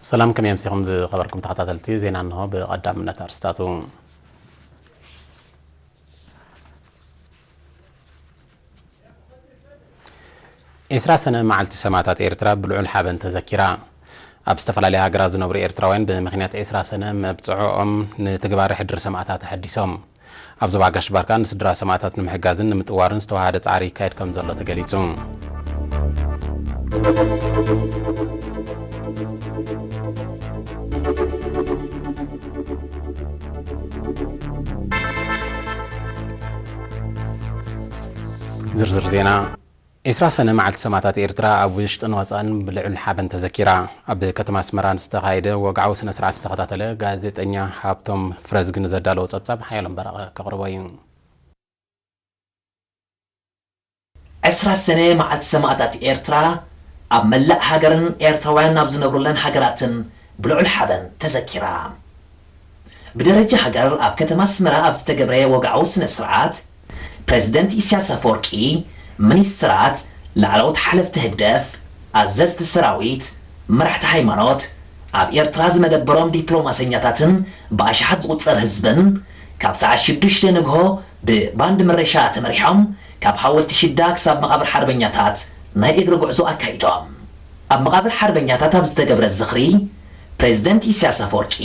ሰላም፣ ከመይ ኣምሲኹም ዝኸበርኩም ተኸታተልቲ ዜና? እንሆ ብቐዳምነት ኣርስታቱ። ዒስራ ሰነ መዓልቲ ሰማእታት ኤርትራ ብልዑል ሓበን ተዘኪራ። ኣብ ዝተፈላለያ ሃገራት ዝነብሩ ኤርትራውያን ብምኽንያት ዒስራ ሰነ መብጽዖኦም ንትግባረ ሕድሪ ሰማእታት ኣሐዲሶም። ኣብ ዞባ ጋሽ ባርካ ንስድራ ሰማእታት ንምሕጋዝን ንምጥዋርን ዝተዋሃደ ጻዕሪ ይካየድ ከም ዘሎ ተገሊጹ። ዝርዝር ዜና። ዒስራ ሰነ መዓልቲ ሰማእታት ኤርትራ ኣብ ውሽጥን ወጻእን ብልዑል ሓበን ተዘኪራ። ኣብ ከተማ ኣስመራ ዝተኻየደ ወግዓዊ ስነ ስርዓት ዝተኸታተለ ጋዜጠኛ ሃብቶም ፍረዝጊ ንዘዳለዎ ጸብጻብ ሓየሎም በረቐ ከቕርቦ እዩ። ዕስራ ሰነ መዓልቲ ሰማእታት ኤርትራ ኣብ መላእ ሃገርን ኤርትራውያን ኣብ ዝነብሩለን ሃገራትን ብልዑል ሓበን ተዘኪራ። ብደረጃ ሃገር ኣብ ከተማ ኣስመራ ኣብ ዝተገብረ ወግዓዊ ስነ ስርዓት፣ ፕረዚደንት ኢሳያስ ኣፈወርቂ፣ ሚኒስትራት፣ ላዕለዎት ሓለፍቲ ህግደፍ፣ ኣዘዝቲ ሰራዊት፣ መራሕቲ ሃይማኖት፣ ኣብ ኤርትራ ዝመደበሮም ዲፕሎማሰኛታትን ብኣሽሓት ዝቑጸር ህዝብን ካብ ሰዓት ሽዱሽተ ንግሆ ብባንድ ምረሻ ተመሪሖም ካብ ሓወልቲ ሽዳ ክሳብ መቓብር ሓርበኛታት ናይ እግሪ ጉዕዞ ኣካይዶም። ኣብ መቓብር ሓርበኛታት ኣብ ዝተገብረ ዝኽሪ፣ ፕሬዝደንት ኢሳያስ ኣፈወርቂ፣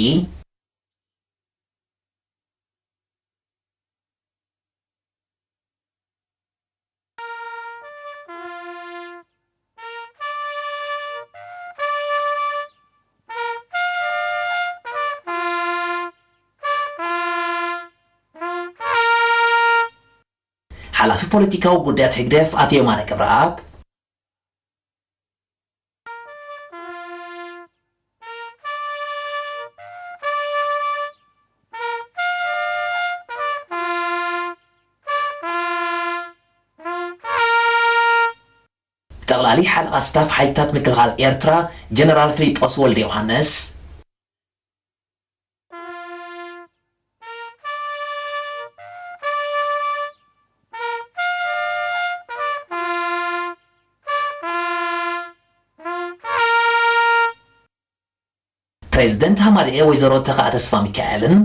ሓላፊ ፖለቲካዊ ጉዳያት ህግደፍ ኣቶ የማነ ገብረኣብ፣ ጠቕላሊ ሓለቓ ስታፍ ሓይልታት ምክልኻል ኤርትራ ጀነራል ፊሊጶስ ወልደዮሃንስ፣ ፕሬዝደንት ሃማደኤ ወይዘሮ ተኽኣ ተስፋሚካኤልን፣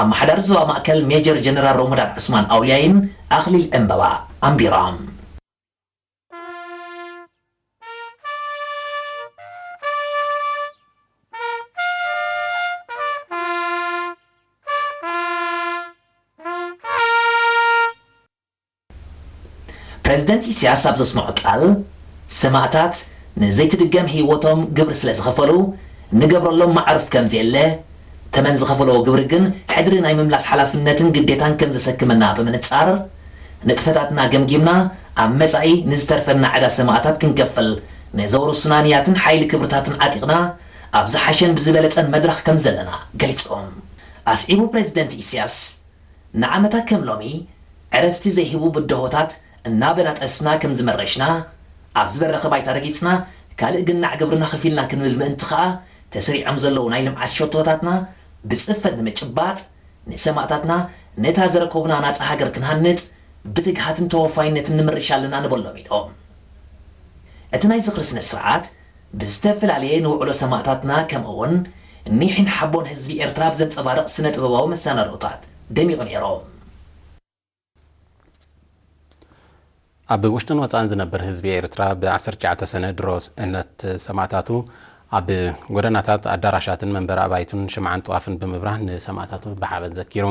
ኣመሓዳሪ ዞባ ማእከል ሜጀር ጀነራል ሮመዳን ዑስማን ኣውልያይን ኣኽሊል ዕምበባ ኣንቢሮም። ፕረዚደንት ኢሳያስ ኣብ ዘስምዖ ቃል፣ ሰማእታት ንዘይትድገም ህይወቶም ግብሪ ስለ ዝኸፈሉ፣ ንገብረሎም ማዕርፍ ከም ዘየለ፣ ተመን ዝኸፈልዎ ግብሪ ግን ሕድሪ ናይ ምምላስ ሓላፍነትን ግዴታን ከም ዘሰክመና ብምንጻር፣ ንጥፈታትና ገምጊምና ኣብ መጻኢ ንዝተርፈና ዕዳ ሰማእታት ክንከፍል ንዘውርሱና ንያትን ሓይሊ ክብርታትን ዓጢቕና ኣብ ዝሓሸን ብዝበለጸን መድረኽ ከም ዘለና ገሊጾም። ኣስዒቡ ፕረዚደንት ኢሳያስ፣ ንዓመታት ከም ሎሚ ዕረፍቲ ዘይህቡ ብድሆታት እናበናጠስና ከም ዝመረሽና፣ ኣብ ዝበረኸ ባይታ ረጊጽና ካልእ ግናዕ ግብርና ከፊልና ክንብል ምእንቲ ኸኣ ተስሪዖም ዘለዉ ናይ ልምዓት ሸቶታትና ብጽፈት ንምጭባጥ ንሰማእታትና ነታ ዘረከቡና ናጻ ሃገር ክንሃንጽ ብትግሃትን ተወፋይነትን ንምርሽ ኣለና ንበሎም ኢሎም። እቲ ናይ ዝኽሪ ስነ ስርዓት ብዝተፈላለየ ንውዕሎ ሰማእታትና ከምኡውን ኒሕን ሓቦን ህዝቢ ኤርትራ ብዘንጸባርቕ ስነ ጥበባዊ መሰናድኦታት ደሚቑ ነይሩ። ኣብ ውሽጥን ወጻእን ዝነብር ህዝቢ ኤርትራ ብ ዓሰርተ ትሽዓተ ሰነ ድሮ ዕለት ሰማእታቱ ኣብ ጎደናታት ኣዳራሻትን መንበሪ ኣባይቱን ሽምዓን ጥዋፍን ብምብራህ ንሰማእታቱ ብሓበን ዘኪሩ።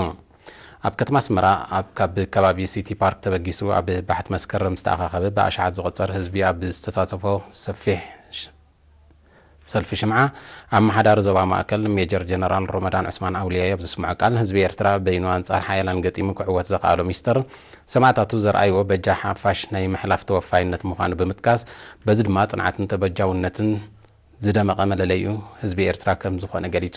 ኣብ ከተማ ኣስመራ ኣብ ካብ ከባቢ ሲቲ ፓርክ ተበጊሱ ኣብ ባሕቲ መስከረም ዝተኣኻኸበ ብኣሽሓት ዝቑጸር ህዝቢ ኣብ ዝተሳተፎ ሰፊሕ ሰልፊ ሽምዓ፣ ኣመሓዳሪ ዞባ ማእከል ሜጀር ጀነራል ሮመዳን ዑስማን ኣውልያይ ኣብ ዘስምዖ ቃል፣ ህዝቢ ኤርትራ በይኑ ኣንጻር ሓያላን ገጢሙ ክዕወት ዘኽኣሎ ሚስጥር፣ ሰማእታቱ ዘርኣይዎ በጃ ሓፋሽ ናይ ምሕላፍ ተወፋይነት ምዃኑ ብምጥቃስ፣ በዚ ድማ ጽንዓትን ተበጃውነትን ዝደመቐ መለለይኡ ህዝቢ ኤርትራ ከም ዝኾነ ገሊጹ።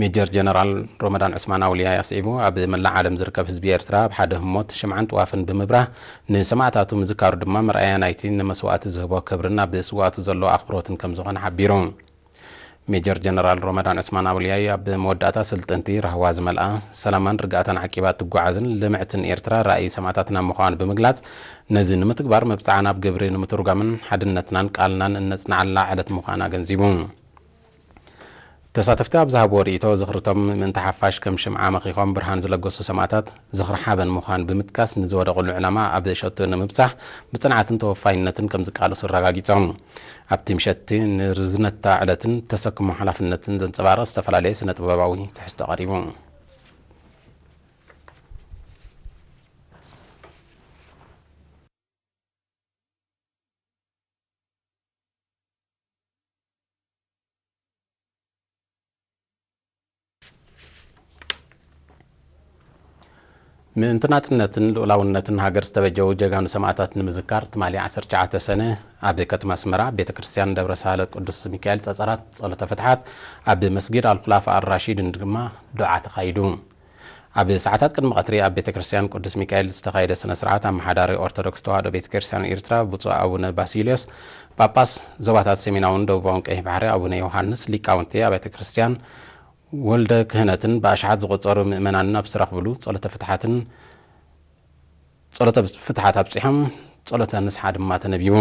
ሜጀር ጀነራል ሮመዳን ዑስማን ኣውልያ ኣስዒቡ፣ ኣብ መላእ ዓለም ዝርከብ ህዝቢ ኤርትራ ኣብ ሓደ ህሞት ሽምዓን ጥዋፍን ብምብራህ ንሰማእታቱ ምዝካሩ ድማ መርኣያ ናይቲ ንመስዋእቲ ዝህቦ ክብርን ኣብ ስውኣቱ ዘሎ ኣኽብሮትን ከም ዝኾነ ሓቢሩ። ሜጀር ጀነራል ሮመዳን ዑስማን ኣውልያይ ኣብ መወዳእታ፣ ስልጥንቲ፣ ራህዋ ዝመልኣ፣ ሰላማን ርግኣታን ዓቂባ እትጓዓዝን ልምዕትን ኤርትራ ራእይ ሰማእታትና ምዃኑ ብምግላጽ፣ ነዚ ንምትግባር መብጽዓ ናብ ግብሪ ንምትርጓምን ሓድነትናን ቃልናን እነጽንዓላ ዕለት ምዃና ኣገንዚቡ። ተሳተፍቲ ኣብ ዝሃብዎ ርእይቶ፣ ዝኽርቶም ምእንቲ ሓፋሽ ከም ሽምዓ መኺኾም ብርሃን ዝለገሱ ሰማእታት ዝኽሪ ሓበን ምዃን ብምጥቃስ፣ ንዝወደቑሉ ዕላማ ኣብ ሸቱ ንምብጻሕ ብጽንዓትን ተወፋይነትን ከም ዝቃለሱ ኣረጋጊጾም። ኣብቲ ምሸት'ቲ ንርዝነታ ዕለትን ተሰክሞ ሓላፍነትን ዘንጸባርቕ ዝተፈላለየ ስነ-ጥበባዊ ትሕዝቶ ቀሪቡ። ምእንቲ ናጽነትን ልኡላውነትን ሃገር ዝተበጀዉ ጀጋኑ ሰማእታት ንምዝካር፣ ትማሊ ዓሰርተ ትሽዓተ ሰነ ኣብ ከተማ ኣስመራ ኣብ ቤተ ክርስቲያን ደብረ ሳህለ ቅዱስ ሚካኤል ጸጸራት ጸሎተ ፍትሓት፣ ኣብ መስጊድ ኣልኹላፋ ኣልራሺድን ድማ ዱዓ ተኻይዱ። ኣብ ሰዓታት ቅድሚ ቀትሪ ኣብ ቤተ ክርስቲያን ቅዱስ ሚካኤል ዝተኻየደ ስነ ስርዓት፣ ኣመሓዳሪ ኦርቶዶክስ ተዋህዶ ቤተ ክርስቲያን ኤርትራ ብፁዕ ኣቡነ ባሲልዮስ ጳጳስ ዞባታት ሰሜናውን ደቡባውን ቀይሕ ባሕሪ፣ ኣቡነ ዮሃንስ ሊቃውንቲ ኣብያተ ክርስቲያን፣ ወልደ ክህነትን ብኣሽሓት ዝቑጸሩ ምእመናንን ኣብ ዝተረኽብሉ፣ ጸሎተ ፍትሓትን ጸሎተ ፍትሓት ኣብጺሖም፣ ጸሎተ ንስሓ ድማ ተነቢቡ።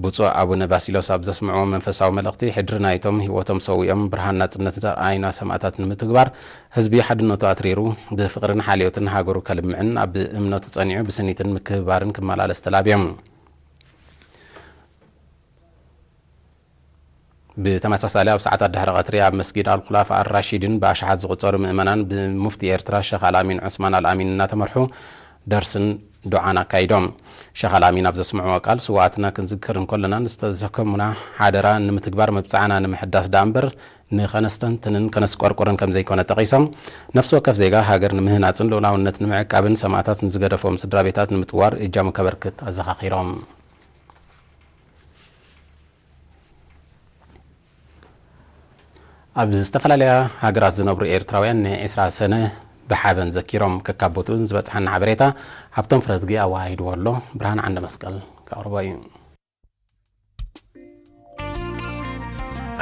ብፁዕ ኣቡነ ባሲሎስ ኣብ ዘስምዕዎ መንፈሳዊ መልእኽቲ፣ ሕድሪ ናይቶም ህይወቶም ሰዊኦም ብርሃን ናጽነት ዘርኣዩና ሰማእታት ንምትግባር፣ ህዝቢ ሓድነቱ ኣትሪሩ ብፍቕርን ሓልዮትን ሃገሩ ከልምዕን ኣብ እምነቱ ጸኒዑ ብስኒትን ምክብባርን ክመላለስ ተላብዮም። ብተመሳሳሊ፣ ኣብ ሰዓታት ድሕሪ ቀትሪ ኣብ መስጊድ ኣልኹላፋ ኣልራሺድን ብኣሽሓት ዝቑጸሩ ምእመናን ብሙፍቲ ኤርትራ ሸኽ ኣልኣሚን ዑስማን ኣልኣሚን እናተመርሑ ደርስን ዱዓን ኣካይዶም። ሸኽ ኣልኣሚን ኣብ ዘስምዕዎ ቃል፣ ስውኣትና ክንዝክር እንከለና ንዝተሰከሙና ሓደራ ንምትግባር መብጽዓና ንምሕዳስ ደኣ እምበር ንኸነስተንትንን ከነስቆርቁርን ከም ዘይኮነ ጠቒሶም፣ ነፍሲ ወከፍ ዜጋ ሃገር ንምህናጽን ልኡላውነት ንምዕቃብን ሰማእታት ንዝገደፎም ስድራ ቤታት ንምጥዋር እጃሙ ከበርክት ኣዘኻኺሮም። ኣብ ዝተፈላለያ ሃገራት ዝነብሩ ኤርትራውያን ንዒስራ ሰነ ብሓበን ዘኪሮም። ከካብ ቦትኡን ዝበጽሓና ሓበሬታ ሃብቶም ፍረዝጊ ኣወሃሂድዎ ኣሎ። ብርሃን ዓንደ መስቀል ከቕርቦ እዩ።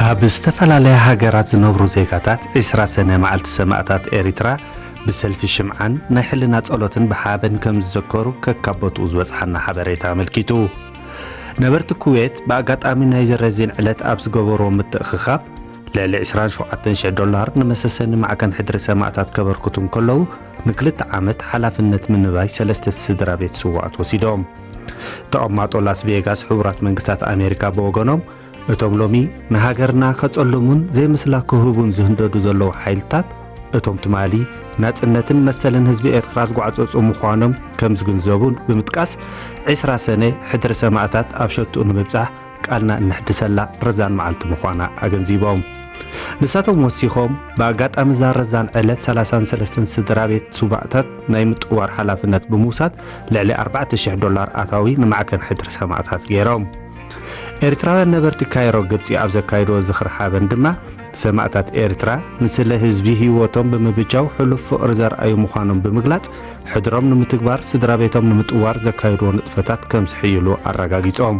ኣብ ዝተፈላለያ ሃገራት ዝነብሩ ዜጋታት ዒስራ ሰነ መዓልቲ ሰማእታት ኤሪትራ ብሰልፊ ሽምዓን ናይ ሕልና ጸሎትን ብሓበን ከም ዝዘከሩ ከካብ ቦትኡ ዝበጽሓና ሓበሬታ ኣመልኪቱ። ነበርቲ ኩዌት ብኣጋጣሚ ናይዚ ረዚን ዕለት ኣብ ዝገበርዎ ምትእኽኻብ፣ ልዕሊ ዕስራን ሸውዓተን ሽሕ ዶላር ንመሰሰኒ ማዕከን ሕድሪ ሰማእታት ከበርክቱ እንከለዉ፣ ንክልተ ዓመት ሓላፍነት ምንባይ ሰለስተ ስድራ ቤት ስዉኣት ወሲዶም። ተቐማጦ ላስ ቬጋስ ሕቡራት መንግስታት ኣሜሪካ ብወገኖም፣ እቶም ሎሚ ንሃገርና ከጸልሙን ዘይምስላ ክህቡን ዝህንደዱ ዘለዉ ሓይልታት፣ እቶም ትማሊ ናጽነትን መሰልን ህዝቢ ኤርትራ ዝጓዕጸጹ ምዃኖም ከም ዝግንዘቡን ብምጥቃስ፣ ዕስራ ሰነ ሕድሪ ሰማእታት ኣብ ሸትኡ ንምብጻሕ ቃልና እነሕድሰላ ረዛን መዓልቲ ምዃና ኣገንዚቦም። ንሳቶም ወሲኾም፣ ብኣጋጣሚ እዛ ረዛን ዕለት ሰላሳን ሰለስተን ስድራ ቤት ስውኣታት ናይ ምጥዋር ሓላፍነት ብምውሳድ ልዕሊ ኣርባዕተ ሽሕ ዶላር ኣታዊ ንማዕከን ሕድሪ ሰማእታት ገይሮም። ኤርትራውያን ነበርቲ ካይሮ ግብጺ ኣብ ዘካየድዎ ዝኽሪ ሓበን ድማ፣ ሰማእታት ኤርትራ ንስለ ህዝቢ ህይወቶም ብምብጃው ሕሉፍ ፍቕሪ ዘርኣዩ ምዃኖም ብምግላጽ፣ ሕድሮም ንምትግባር ስድራ ቤቶም ንምጥዋር ዘካየድዎ ንጥፈታት ከም ዝሕይሉ ኣረጋጊጾም።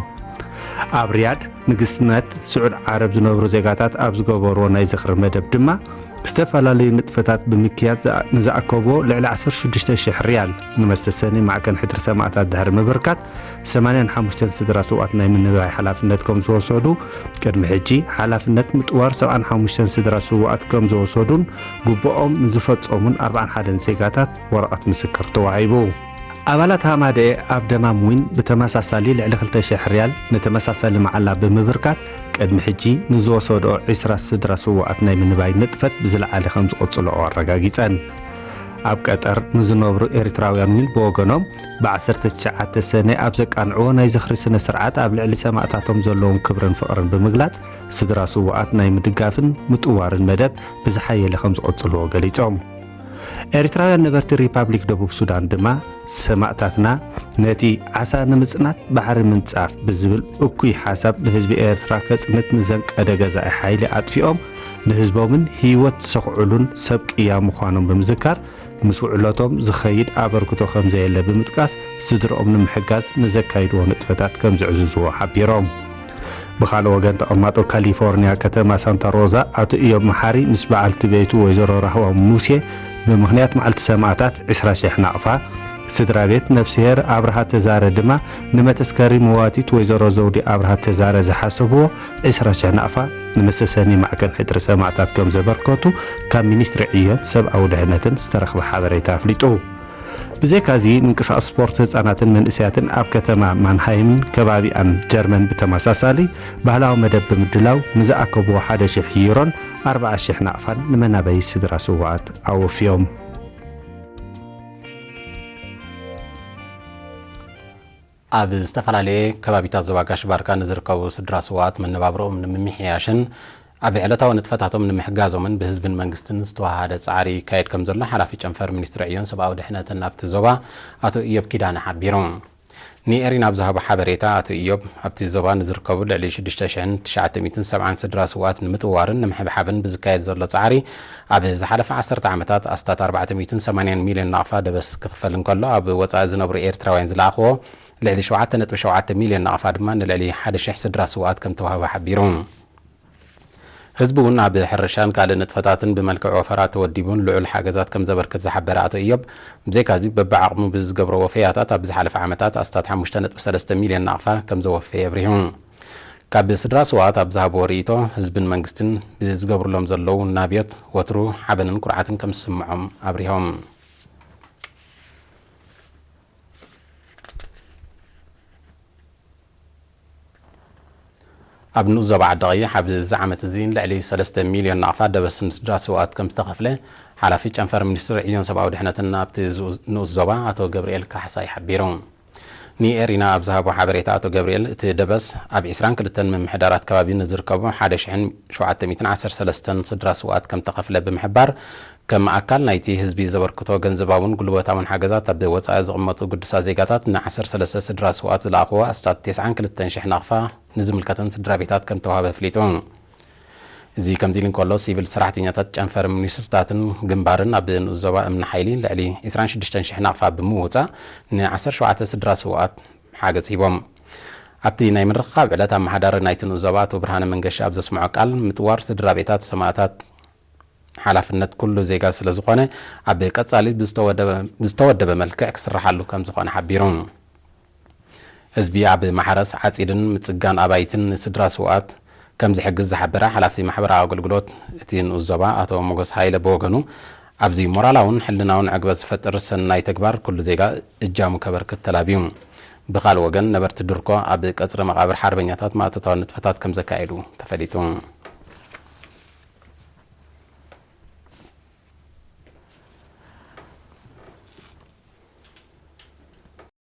ኣብ ሪያድ ንግስነት ስዑድ ዓረብ ዝነብሩ ዜጋታት ኣብ ዝገበርዎ ናይ ዝኽሪ መደብ ድማ፣ ዝተፈላለዩ ንጥፈታት ብምክያድ ዝኣ-፣ ንዝኣከብዎ ልዕሊ ዓሰርተ ሽዱሽተ ሽሕ ሪያል ንመሰሰኒ ማዕከን ሕድሪ ሰማእታት ድሕሪ ምብርካት፣ ሰማንያን ሓሙሽተን ስድራ ስውኣት ናይ ምንባይ ሓላፍነት ከም ዝወሰዱ፣ ቅድሚ ሕጂ ሓላፍነት ምጥዋር ሰብዓን ሓሙሽተን ስድራ ስውኣት ከም ዝወሰዱን ግቡኦም ንዝፈጸሙን ኣርባዓን ሓደን ዜጋታት ወረቐት ምስክር ተዋሂቡ። ኣባላት ሃማደኤ ኣብ ደማም ዊን ብተመሳሳሊ ልዕሊ ክልተ ሽሕ ሪያል ንተመሳሳሊ መዓላ ብምብርካት፣ ቅድሚ ሕጂ ንዝወሰድኦ ዕስራ ስድራ ስውኣት ናይ ምንባይ ንጥፈት ብዝለዓለ ከም ዝቕጽልኦ ኣረጋጊጸን። ኣብ ቀጠር ንዝነብሩ ኤርትራውያን እውን ብወገኖም፣ ብዓሰርተ ትሽዓተ ሰነ ኣብ ዘቃንዕዎ ናይ ዝኽሪ ስነ ስርዓት ኣብ ልዕሊ ሰማእታቶም ዘለዎም ክብርን ፍቕርን ብምግላጽ፣ ስድራ ስዉኣት ናይ ምድጋፍን ምጥዋርን መደብ ብዝሓየለ ከም ዝቕጽልዎ ገሊጾም። ኤርትራውያን ነበርቲ ሪፓብሊክ ደቡብ ሱዳን ድማ፣ ሰማእታትና ነቲ ዓሳ ንምጽናት ባሕሪ ምንጻፍ ብዝብል እኩይ ሓሳብ ንህዝቢ ኤርትራ ከጽንት ንዘንቀደ ገዛኢ ሓይሊ ኣጥፊኦም ንህዝቦምን ህይወት ዝሰኽዕሉን ሰብ ቅያ ምዃኖም ብምዝካር፣ ምስ ውዕለቶም ዝኸይድ ኣበርክቶ ከም ዘየለ ብምጥቃስ፣ ስድርኦም ንምሕጋዝ ንዘካይድዎ ንጥፈታት ከም ዝዕዝዝዎ ሓቢሮም። ብኻልእ ወገን፣ ተቐማጦ ካሊፎርኒያ ከተማ ሳንታ ሮዛ ኣቶ ኢዮብ መሓሪ ምስ በዓልቲ ቤቱ ወይዘሮ ራህዋ ሙሴ ብምኽንያት መዓልቲ ሰማእታት ዕስራ ሽሕ ናቕፋ፣ ስድራ ቤት ነፍስሄር ኣብርሃ ተዛረ ድማ ንመተስከሪ መዋቲት ወይዘሮ ዘውዲ ኣብርሃ ተዛረ ዝሓሰብዎ ዕስራ ሽሕ ናቕፋ ንመሰሰኒ ማዕከን ሕድሪ ሰማእታት ከም ዘበርከቱ ካብ ሚኒስትሪ ዕዮን ሰብኣዊ ድሕነትን ዝተረኽበ ሓበሬታ ኣፍሊጡ። ብዘይካዚ፣ ምንቅስቓስ ስፖርት ህጻናትን መንእሰያትን ኣብ ከተማ ማንሃይምን ከባቢኣን ጀርመን ብተመሳሳሊ ባህላዊ መደብ ብምድላው ንዝኣከብዎ ሓደ ሽሕ ዩሮን ኣርባዓ ሽሕ ናቕፋን ንመናበይ ስድራ ስውኣት ኣወፍዮም። ኣብ ዝተፈላለየ ከባቢታት ዞባ ጋሽ ባርካ ንዝርከቡ ስድራ ስውኣት መነባብሮኦም ንምምሕያሽን ኣብ ዕለታዊ ንጥፈታቶም ንምሕጋዞምን ብህዝብን መንግስትን ዝተዋሃደ ጻዕሪ ይካየድ ከም ዘሎ ሓላፊ ጨንፈር ሚኒስትሪ ዕዮን ሰብኣዊ ድሕነትን ኣብቲ ዞባ ኣቶ ኢዮብ ኪዳነ ሓቢሩ። ንኤሪና ኣብ ዝሃቦ ሓበሬታ፣ ኣቶ ኢዮብ ኣብቲ ዞባ ንዝርከቡ ልዕሊ ሽዱሽተ ሽሕን ትሽዓተ ሚእትን ሰብዓን ስድራ ስውኣት ንምጥዋርን ንምሕብሓብን ብዝካየድ ዘሎ ጻዕሪ፣ ኣብ ዝሓለፈ ዓሰርተ ዓመታት ኣስታት ኣርባዕተ ሚእትን ሰማንያን ሚልዮን ናቕፋ ደበስ ክኽፈል እንከሎ፣ ኣብ ወጻኢ ዝነብሩ ኤርትራውያን ዝለኣኽዎ ልዕሊ ሸውዓተ ነጥቢ ሸውዓተ ሚልዮን ናቕፋ ድማ ንልዕሊ ሓደ ሽሕ ስድራ ስውኣት ከም ተዋህበ ሓቢሩ። ህዝቢ እውን ኣብ ሕርሻን ካልእ ንጥፈታትን ብመልክዕ ወፈራ ተወዲቡን ልዑል ሓገዛት ከም ዘበርክት ዝሓበረ ኣቶ ኢዮብ፣ ብዘይካዚ በብዓቕሙ ብዝገብሮ ወፈያታት ኣብ ዝሓለፈ ዓመታት ኣስታት ሓሙሽተ ነጥቢ ሰለስተ ሚልዮን ናቕፋ ከም ዘወፈየ ኣብሪሁ። ካብ ስድራ ስውኣት ኣብ ዝሃብዎ ርእይቶ፣ ህዝብን መንግስትን ብዝገብሩሎም ዘለዉ ናብዮት ወትሩ ሓበንን ኩርዓትን ከም ዝስምዖም ኣብሪሆም። ኣብ ንኡስ ዞባ ዓዲ ቀይሕ ኣብዚ ዓመት እዚ ልዕሊ ሰለስተ ሚልዮን ናቕፋ ደበስ ንስድራ ስውኣት ከም ዝተኸፍለ ሓላፊ ጨንፈር ሚኒስትሪ ዕዮን ሰብኣዊ ድሕነትን ኣብቲ ዝኡ-፣ ንኡስ ዞባ ኣቶ ገብርኤል ካሕሳይ ሓቢሩ። ንኤሪና ኣብ ዝሃቦ ሓበሬታ ኣቶ ገብርኤል፣ እቲ ደበስ ኣብ ዕስራን ክልተን ምምሕዳራት ከባቢ ንዝርከቡ ሓደ ሽሕን ሸውዓተ ሚእትን ዓሰርተ ሰለስተን ስድራ ስውኣት ከም ተኸፍለ ብምሕባር፣ ከም ኣካል ናይቲ ህዝቢ ዘበርክቶ ገንዘባውን ጉልበታውን ሓገዛት ኣብ ወጻኢ ዝቕመጡ ግዱሳት ዜጋታት ን ዓሰርተ ሰለስተ ስድራ ስውኣት ዝለኣኽዎ ኣስታት ተስዓን ክልተን ሽሕ ናቕፋ ንዝምልከተን ስድራ ቤታት ከም ተዋህበ ኣፍሊጡ። እዚ ከምዚ ኢሉ እንከሎ፣ ሲቪል ሰራሕተኛታት ጨንፈር ሚኒስትርታትን ግንባርን ኣብ ንኡስ ዞባ እምኒ ሓይሊ ልዕሊ ዕስራን ሽዱሽተን ሽሕ ናቕፋ ብምውጻእ ን ዓሰርተ ሸውዓተ ስድራ ስውኣት ሓገዝ ሂቦም። ኣብቲ ናይ ምርኽኻብ ዕለት ኣመሓዳሪ ናይቲ ንኡስ ዞባ ኣቶ ብርሃነ መንገሻ ኣብ ዘስምዖ ቃል፣ ምጥዋር ስድራ ቤታት ሰማእታት ሓላፍነት ኩሉ ዜጋ ስለ ዝኾነ፣ ኣብ ቀጻሊ ብዝተወደበ፣ ብዝተወደበ መልክዕ ክስርሓሉ ከም ዝኾነ ሓቢሩ። ህዝቢ ኣብ ማሕረስ፣ ዓጺድን ምጽጋን ኣባይትን ንስድራ ስውኣት ከም ዝሕግዝ ዝሓበረ ሓላፊ ማሕበራዊ ኣገልግሎት እቲ ንኡስ ዞባ ኣቶ ሞጎስ ሃይለ ብወገኑ፣ ኣብዚ ሞራላውን ሕልናውን ዕግበት ዝፈጥር ሰናይ ተግባር ኩሉ ዜጋ እጃሙ ከበርክት ተላብዩ። ብኻልእ ወገን፣ ነበርቲ ድርኮ ኣብ ቀጽሪ መቓብር ሓርበኛታት ማእቶታዊ ንጥፈታት ከም ዘካየዱ ተፈሊጡ።